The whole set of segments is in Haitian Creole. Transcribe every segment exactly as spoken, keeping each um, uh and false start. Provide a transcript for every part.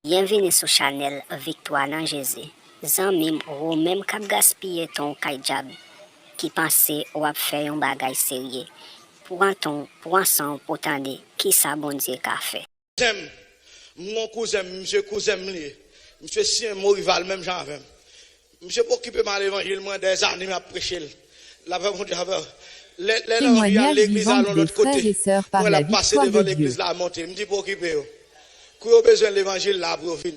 Byenvini sou chanèl Viktwa nan Jezi. Zanmi m, ou menm k ap gaspiye tan w kay dyab, ki panse w ap fè yon bagay serye, pran tan w, pran san w pou w tande kisa Bondye ka fè. Kouzen m, m gon kouzen m, misye kouzen m li ye. Misye siyen Morival menm jan avè m. Misye pa okipe m a levanjil, mwen dèzane m ap preche l. Lapè Bondye avè w. Lè, lè l anvi al legliz la yon lòt kote, mwen l ap pase devan legliz la monte. M di pa okipe yo. Kou yo bezwen levanjil la pou yo vin.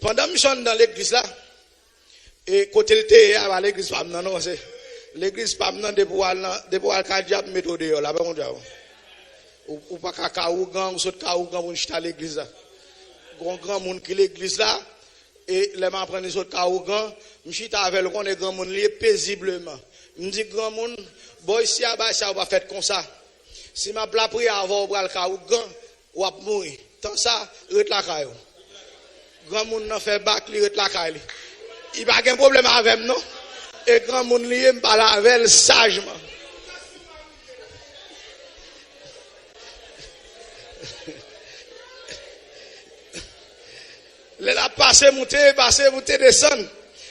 Pandan misye anndan legliz la, e kote l te ye a, pa legliz pa m nan non, se legliz pa m nan, depi w al nan, depi w al kay dyab, m mete w deyò, lapè Bondye avè w. Ou, ou pa ka ka ougan, ou sot ka ougan pou n chita legliz la. Gon granmoun ki legliz la, e lè m aprann li sot ka ougan, m chita avè l, ou konnen granmoun li ye, pezibleman. M di, "Granmoun, bò isi a, bagay sa yo pa fèt konsa. Si m ap lapriyè avè w, ou pral ka ougan, w ap mouri. Tan sa, ret lakay ou." Granmoun nan fè bak li, ret lakay li. Li pa gen pwoblèm avè m non. E granmoun li ye, m pale avè l sajman. Lè l ap pase moute, pase moute desann.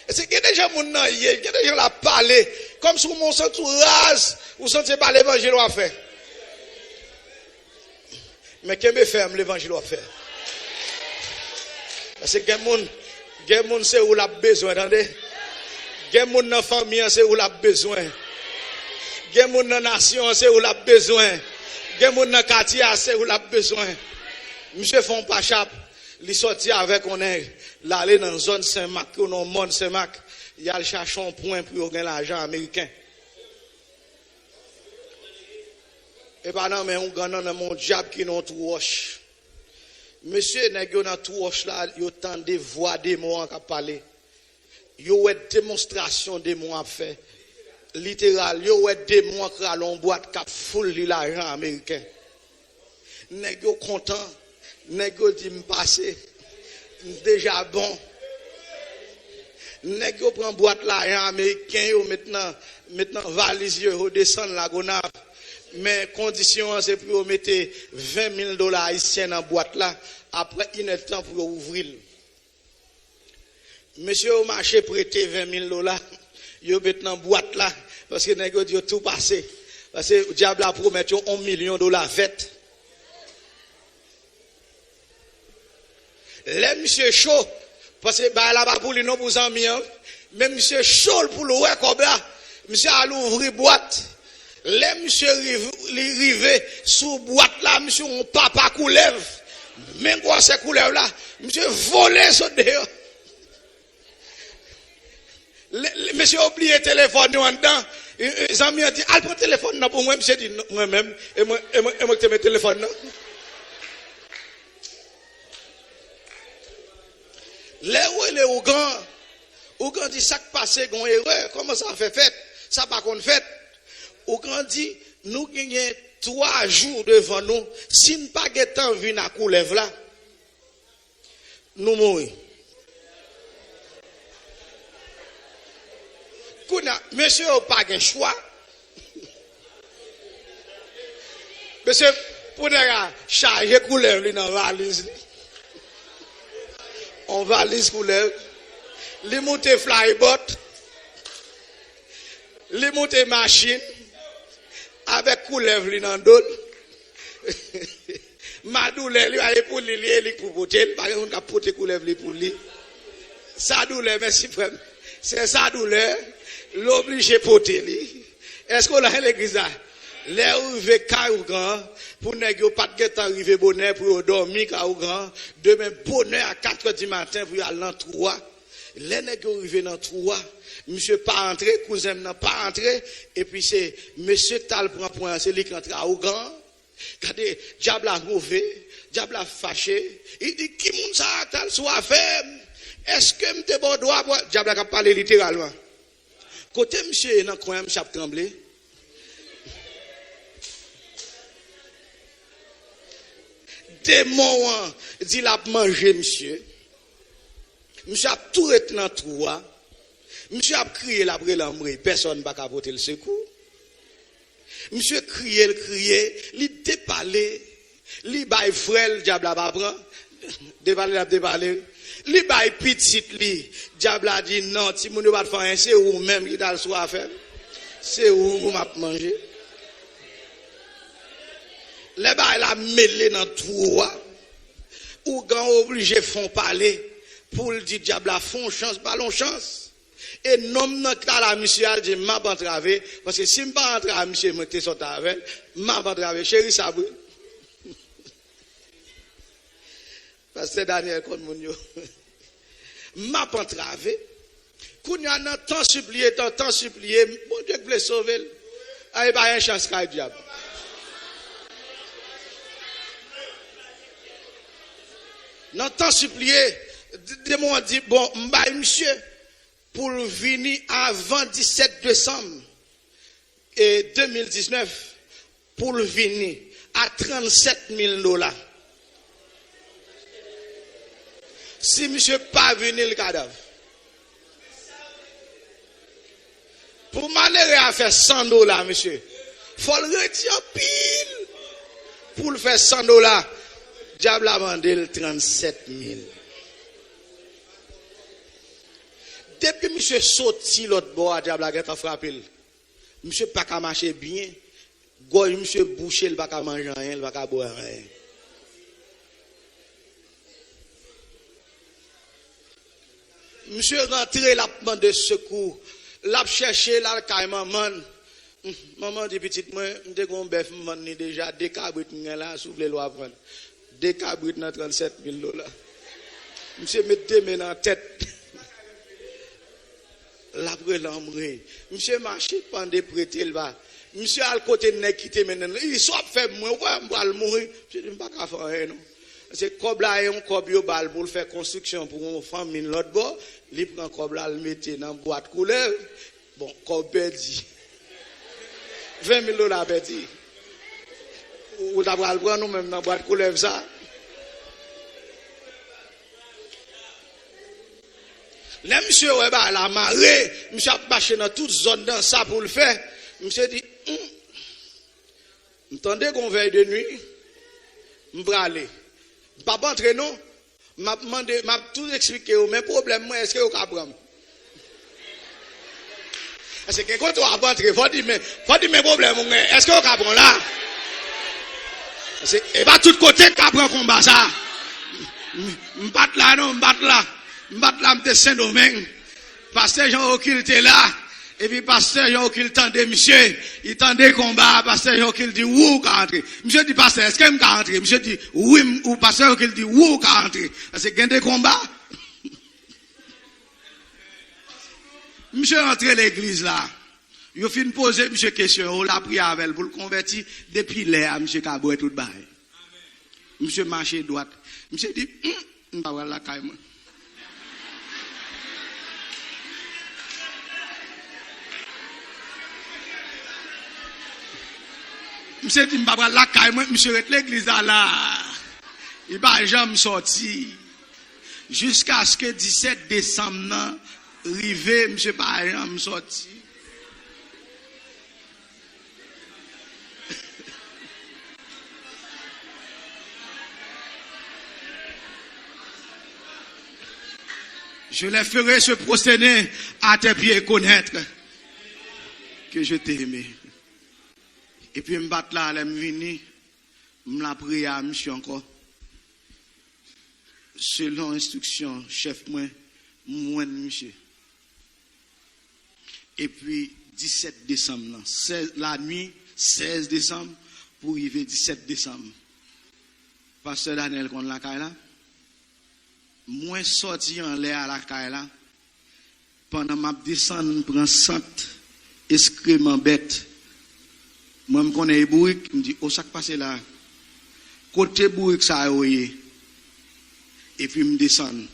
E se gen de jan moun nan ye, gen de jan l ap pale, kòmsi w santi w raz, ou santi se pa levanjil w ap fè. Men kenbe fèm, levanjil w ap fè. Paske gen moun, gen moun se ou l ap bezwen, tande. Gen moun nan fanmi an se ou l ap bezwen. Gen moun nan nasyon an se ou l ap bezwen. Gen moun nan katye a se ou l ap bezwen. Misye fè yon pa chap, li sòti avèk yon nèg, l ale nan zòn Senmak, yo nan mòn Senmak, y al chache yon pwen pou yo gen lajan ameriken. E pa nan men ougan nan, nan men yon dyab ki nan yon twou wòch. Mesye, nèg yo nan twou wòch la, yo tande vwa demon an k ap pale. Yo wè demonstrasyon demon an ap fè. Literal, yo wè demon an k rale yon bwat k ap foul li lajan ameriken. Nèg yo kontan. Nèg yo di, "M pase. M deja bon." Nèg yo pran bwat lajan ameriken yo, met nan, met nan valiz yo, yo desann Lagonav. Men kondisyon an se pou yo mete ven mil dola ayisyen nan bwat la, apre inèdtan pou yo ouvri l. Mesye yo mache prete ven mil dola, yo met nan bwat la, paske nèg yo di yo tou pase. Paske dyab la pwomèt yo yon milyon dola vèt. Lè misye cho, paske bagay la pa pou li non, pou zanmi an, men misye cho l pou l wè kòb la, misye al ouvri bwat. Lè misye riv-, li rive sou bwat la, misye yon papa koulèv. Men gwosè koulèv la, misye vole sot deyò. Lè, lè, mesye yo bliye telefòn yo anndan. E, e, zanmi an di, "Al pran telefòn nan pou mwen." Misye di, "Non, mwen menm, e mwen, e mwen, e mwen ki te met telefòn nan." Lè yo rele ougan, ougan di, "Sa k pase, gon erè, kòman sa fè fèt? Sa pa konn fèt." Ougan di, "Nou genyen twa jou devan nou, si n pa gentan vin a koulèv la, nou mouri." Kounye a, mesye yo pa gen chwa. Mesye, pou nèg la chaje koulèv li nan valiz li. On valiz koulèv. Li moute flybot. Li moute machin avèk koulèv li nan do l. Madoulè li, a, e pou li, li, e li k pou pote l, pa gen moun k ap pote koulèv li pou li. Sa doulè, mèsi frè m. Se sa doulè, l oblije pote li. Èske w la legliz la? Lè ou rive kay ougan, pou nèg yo pa t gentan rive bonè pou yo dòmi kay ougan, demen bonè a katrè di maten pou yo al nan twou a. Lè nèg yo rive nan twou a, misye pa antre, kouzen m nan pa antre, epi se mesye k t al pran pwen an, se li k antre a ougan. Gade, dyab la move, dyab la fache. Li di, "Ki moun sa a k t al sou afè m? Èske m te ba w dwa pou," dyab la k ap pale literalman. Kote misye ye nan kwen an, misye ap tranble. Demon an di l ap manje misye. Misye ap tou ret nan twou a. Misye ap kriye, l ap rele anmwey, pèsòn pa ka pote l sekou. Misye kriye, l kriye, li depale. Li bay frè l, dyab la pa pran. Depale l ap depale. Li bay pitit li. Dyab la di, "Non, timoun yo pa t fè anyen, se ou menm ki t al sou afè l. Se ou pou m ap manje." Lè bagay la mele nan twou a, ougan oblije fè yon pale pou l di dyab la, "Fè yon chans, ba l yon chans." E nonm nan ki ta la misye a, l di, "M ap antrave, paske si m pa antrave misye, mwen te sòt avè l, m ap antrave." Cheri, sa vre. Pastè Daniel konn moun yo. "M ap antrave." Kounye a, nan tan sipliye, tan, tan sipliye, Bondye k vle sove l. A, e pa yon chans kay dyab. Nan tan sipliye, d-, demon an di, "Bon, m bay misye pou l vini avan disèt desanm, e, de mil diznèf, pou l vini a trannsèt mil dola. Si misye pa vini, l kadav." Pou malere a fè san dola, mesye, fò l redi anpil pou l fè san dola. Dyab la mande l trannsèt mil. Depi misye soti lòt bò a, dyab la gentan frape l. Misye pa ka mache byen. Gòj misye bouche, l pa ka manje anyen, l pa ka bwè anyen. Misye rantre, l ap mande sekou. L ap chèche, l al kay manman l. Manman di, "Pitit mwen, m te gen yon bèf, m vann li deja, de kabrit m gen la, si w vle l w a pran l." De kabrit nan trannsèt mil dola. Misye met de men nan tèt. L ap rele anmwey. Misye mache pande prete l ba. Misye al kote nèg ki te mennen l. "Li, sa w ap fè mwen, ou kwè m pral mouri?" Misye di, "M pa ka fè anyen non." Se kòb la, e yon kòb yo ba l pou l fè konstriksyon pou yon fanmi lòt bò. Li pran kòb la, l mete nan bwat koulèv. Bon, kòb pèdi. Ven mil dola pèdi. Ou, ou ta pral pran nou menm nan bwat koulèv sa? Lè misye wè bagay la mare, misye ap mache nan tout zòn nan, sa pou l fè. Misye di, "Hmm, m tande gon vèy de nwi, m prale. M p ap antre non. M ap mande, m ap tou eksplike yo, men pwoblèm mwen, èske yo ka pran m?" Paske gen kote w ap antre, fò di men, fò di men pwoblèm ou gen, èske yo ka pran w la? Paske e pa tout kote k ka pran konba sa. M, m pa t la non, m pa t la. M pa t la, m te Sendomeng. Pastè Jean Ocul te la. Epi pastè Jean Ocul tande misye. Li tande konba a, pastè Jean Ocul di, "Wi, w ka antre." Misye di, "Pastè, èske m ka antre?" Misye di, "Wi, m," ou pastè Jean Ocul di, "Wi, w ka antre." Paske gen de konba. Misye rantre legliz la. Yo fin poze misye kesyon yo, lapriyè avè l pou l konvèti. Depi lè a, misye ka bwè tout bagay. Misye mache dwat. Misye di, "Hmm, m pa pral lakay mwen." Misye di, "M pa pral lakay mwen." Misye ret legliz la la. Li pa janm sòti. Jiskaske disèt desanm nan rive, misye pa janm sòti. Je les ferai se prosterner à tes pieds et connaître que je t'ai aimé. Epi m pa t la, lè m vini, m lapriyè a misye ankò. Selon enstriksyon chèf mwen, m jwenn misye. Epi disèt desanm nan, sèz, lannuit sèz desanm pou rive disèt desanm, pastè Daniel konn lakay la. Mwen sòti anlè a lakay la, pandan m ap desann, m pran sant, eskreman bèt. Mwen, m konnen e bourik, m di, "O, sa k pase la? Kote bourik sa yo ye?" Epi m desann.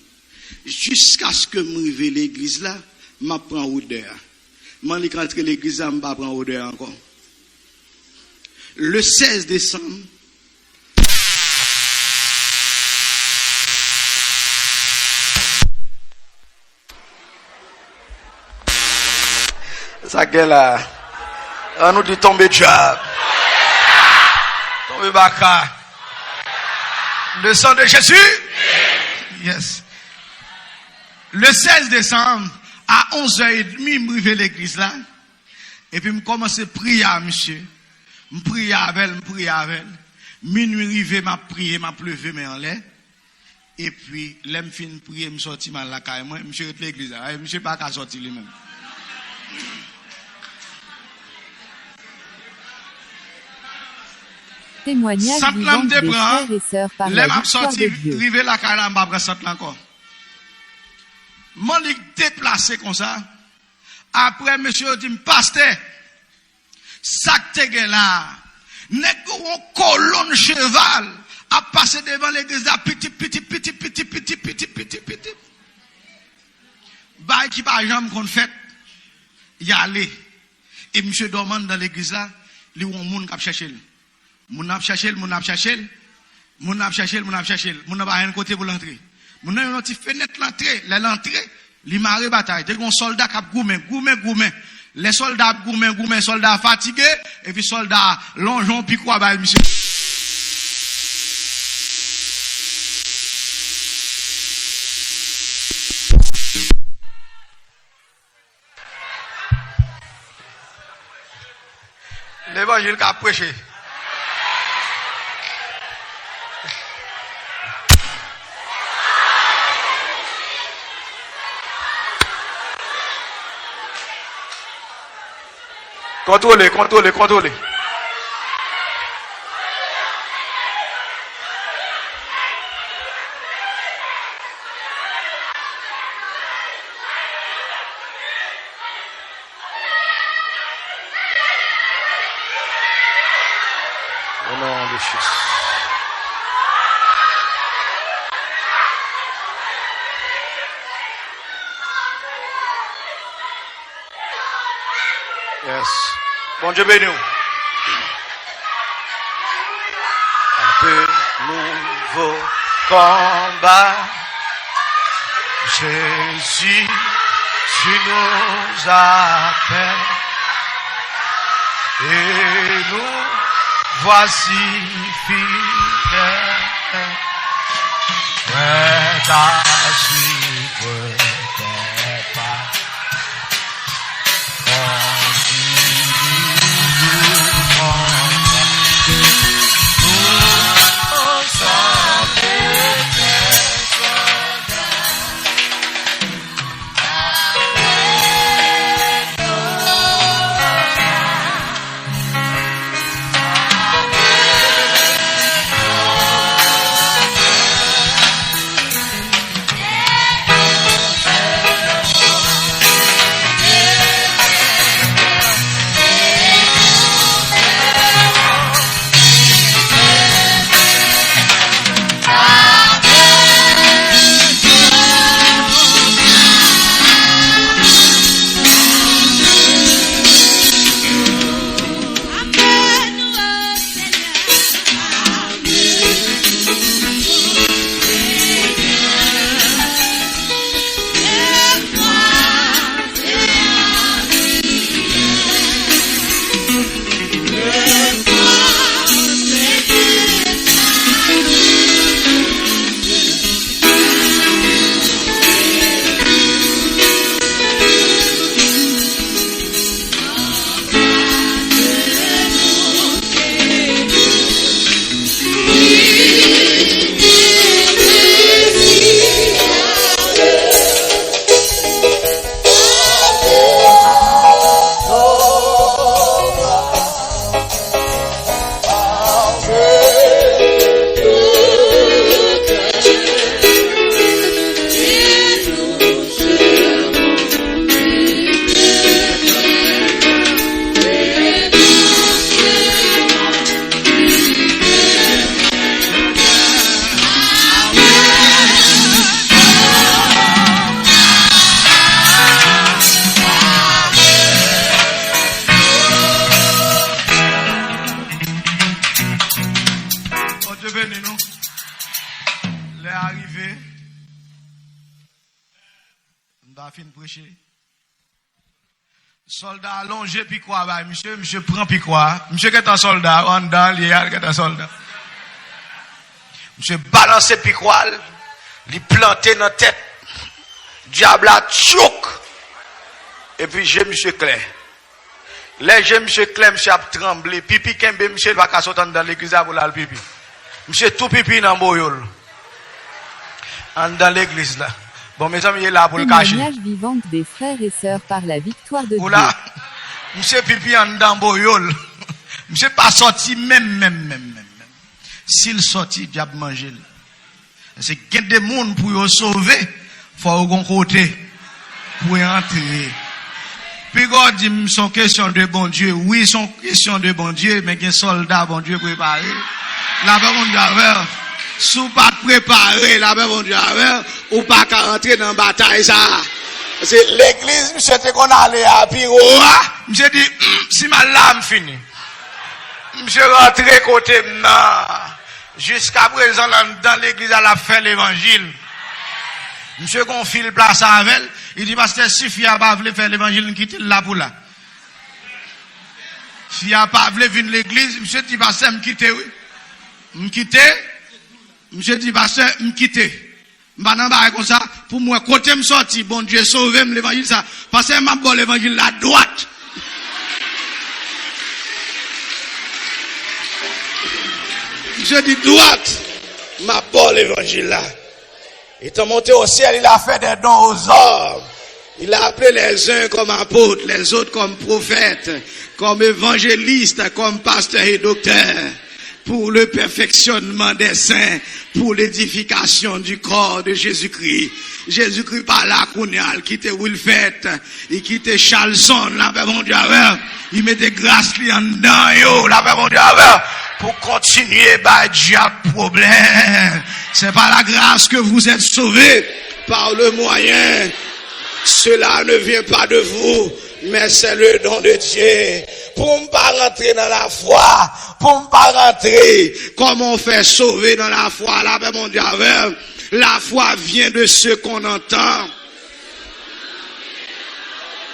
Jiskaske m rive legliz la, m ap pran odè a. M annik antre legliz la, m pa pran odè a ankò. Le sèz desanm, sa gen la. An nou di, "Tonbe dyab. Tonbe baka." Le sang de Jésus. Yes. Le sèz desanm, a onz è edmi, m rive legliz la. Epi m kòmanse priye a misye. M priye avè l, m priye avè l. Minwi rive, m ap priye, m ap leve men anlè. Epi, lè m fin priye, m sòti m al lakay mwen, misye ret legliz la. Misye pa ka sòti li menm. Temwanyaj vivan de frè e sè pa la viktwa de Dye. Lè m ap sòti, rive lakay la, m pa pran sant lan ankò. M annik deplase konsa. Apre, mesye yo di m, pastè, sa k te gen la a? Nèg yo yon kolonn cheval ap pase devan legliz la, pitip, pitip, pitip, pitip, pitip, pitip, pitip, pitip. Bagay ki pa janm konn fèt, y ale. E misye dòmi anndan legliz la, li wè yon moun k ap chèche l. Moun nan ap chèche l, moun nan ap chèche l, moun nan ap chèche l, moun nan ap chèche l. Moun nan pa jwenn kote pou l antre. Moun nan jwenn yon ti fenèt l antre. Lè l antre, li mare batay. Te gen yon sòlda k ap goumen, goumen, goumen. Lè sòlda ap goumen, goumen, sòlda a fatige, epi sòlda a lonje yon pikwa bay misye. Levanjil ka preche. Kontwole, kontwole, kontwole. Au nom de Jésus. Yes. Bondye beni w. Un peu nouveau combat. Jésus, tu nous appelles. Et nous voici fidèles, prêts à suivre tes pas. Bondye beni nou. Lè a rive. M ta fin preche. Sòlda a lonje pikwa bay misye, misye pran pikwa a. Misye gentan sòlda, anndan li ye a, li gentan sòlda. Misye balanse pikwa l, li plante nan tèt dyab la, tchouk! Epi je misye klè. Lè je misye klè, misye ap tranble. Pipi kenbe misye, li pa ka sot anndan legliz la pou l al pipi. Misye tou pipi nan boyo l. Anndan legliz la. Bon, mezanmi, li la pou l kache. Témoignage vivant des frères et sœurs par la victoire de Ou la, Dieu. Misye pipi anndan boyo l. Misye pa sòti menm, menm, menm, menm, menm. Si l sòti, dyab manje l. Se gen de moun pou yo sove, fò yo gon kote pou yo antre. Piga w di m se yon kesyon de Bondye. Wi, se yon kesyon de Bondye, men gen sòlda Bondye prepare. Lapè Bondye avè w. Si w pa t prepare, lapè Bondye avè w, ou pa ka rantre nan batay sa a. Se legliz misye te konn ale a pi wo a. Misye di, "Hmm, si m al la, m fini." Misye rantre kote m nan. Jiskaprezan, l anndan legliz la, l ap fè levanjil. Misye gon fil plase avè l. Li di, "Pastè, si fi a pa vle fè levanjil, m kite l la pou la." Fi a pa vle vin legliz, misye di, "Pastè, m kite wi. M kite." Misye di, "Pastè, m kite." M pa nan bagay konsa, pou m wè kote m sòti, Bondye sove m, levanjil sa. Pastè, m ap ba w levanjil la dwat. Misye di, "Dwat, m ap ba w levanjil la." Étant monté au ciel, il a fait des dons aux hommes. Il a appelé les uns comme apôtres, les autres comme prophètes, comme évangélistes, comme pasteurs et docteurs, pour le perfectionnement des saints, pour l'édification du corps de Jésus-Christ. Jezikri pa la kounye a, l kite Wilfèt, li kite Chalson, lapè Bondye avè w. Li mete gras li anndan yo, lapè Bondye avè w, pou kontinye bay dyab pwoblèm. C'est par la grâce que vous êtes sauvés, par le moyen. Cela ne vient pas de vous, mais c'est le don de Dieu. Pou m pa rantre nan lafwa, pou m pa rantre, kòman w fè sove nan lafwa, lapè Bondye avè w. La foi vient de ce qu'on entend.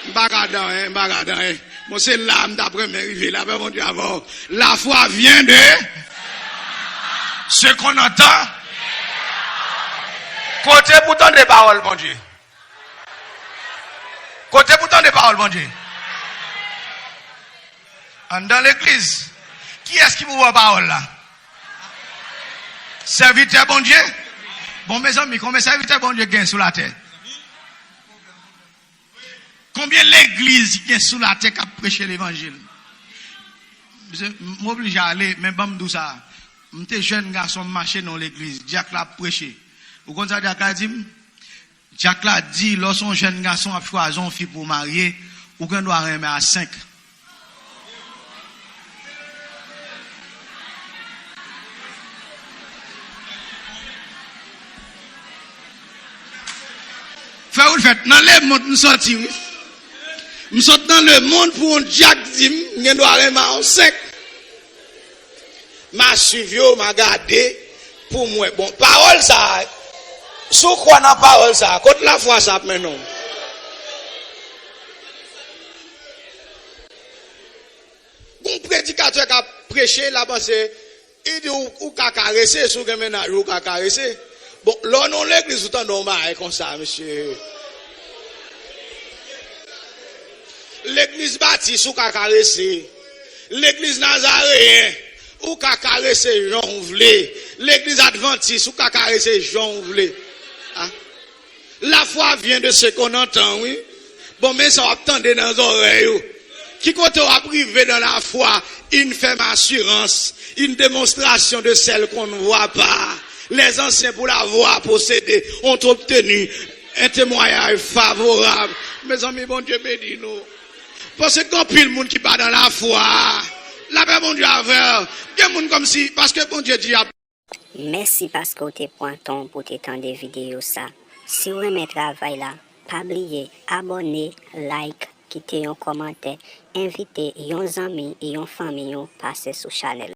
M pa ka dan, hein, m pa ka dan, hein. Bon, se la m t ap renmen rive, lapè Bondye avè w. La foi vient de ce qu'on entend. Kote pou tande pawòl Bondye? Kote pou tande pawòl Bondye? Anndan legliz. Kiyès ki pou ba w pawòl la? Sèvitè Bondye? Bon, mezanmi, konbyen sèvitè Bondye gen sou latè? Konbyen legliz ki gen sou latè k ap preche levanjil? M oblije ale, men ban m di w sa. M te jèn gason, m mache nan yon legliz. Dyak la ap preche. Ou konn sa dyak la di m? Dyak la di, lè w se yon jèn gason, w ap chwazi yon fi pou w marye, ou gen dwa renmen a senk. Frè Wilfèt, nan lemonn m sòti, wi. M sot nan lemonn pou yon dyak di m, m gen dwa renmen a yon senk. M a swiv yo, m a gade pou m wè. Bon, pawòl sa a, si w kwè nan pawòl sa a, kot lafwa sa ap mennen w? Gon predikatè k ap preche, l a panse, li di w, ou ka karese, si w gen mennaj ou, ou ka karese. Bon, lè w nan yon legliz, ou tande yon bagay konsa, mesye. Legliz Batis, ou ka karese. Legliz Nazareyen, ou ka karese jan w vle. Legliz Advantis, ou ka karese jan w vle. Ah. La foi vient de ce qu'on entend, wi. Bon, men sa w ap tande nan zòrèy ou. Ki kote w ap rive dans la foi? Une ferme assurance, une démonstration de celle qu'on ne voit pas. Les anciens, pour l'avoir possédé, ont obtenu un témoignage favorable. Mezanmi, Bondye beni nou. Paske gen anpil moun ki pa nan lafwa. Lapè Bondye avè w. Gen moun kòmsi, paske Bondye di ap. Mèsi paske w te pran tan w pou w te tande videyo sa. Si w renmen travay la, pa bliye abòne, like, kite yon kòmantè, envite yon zanmi, yon fanmi w pase sou chanèl.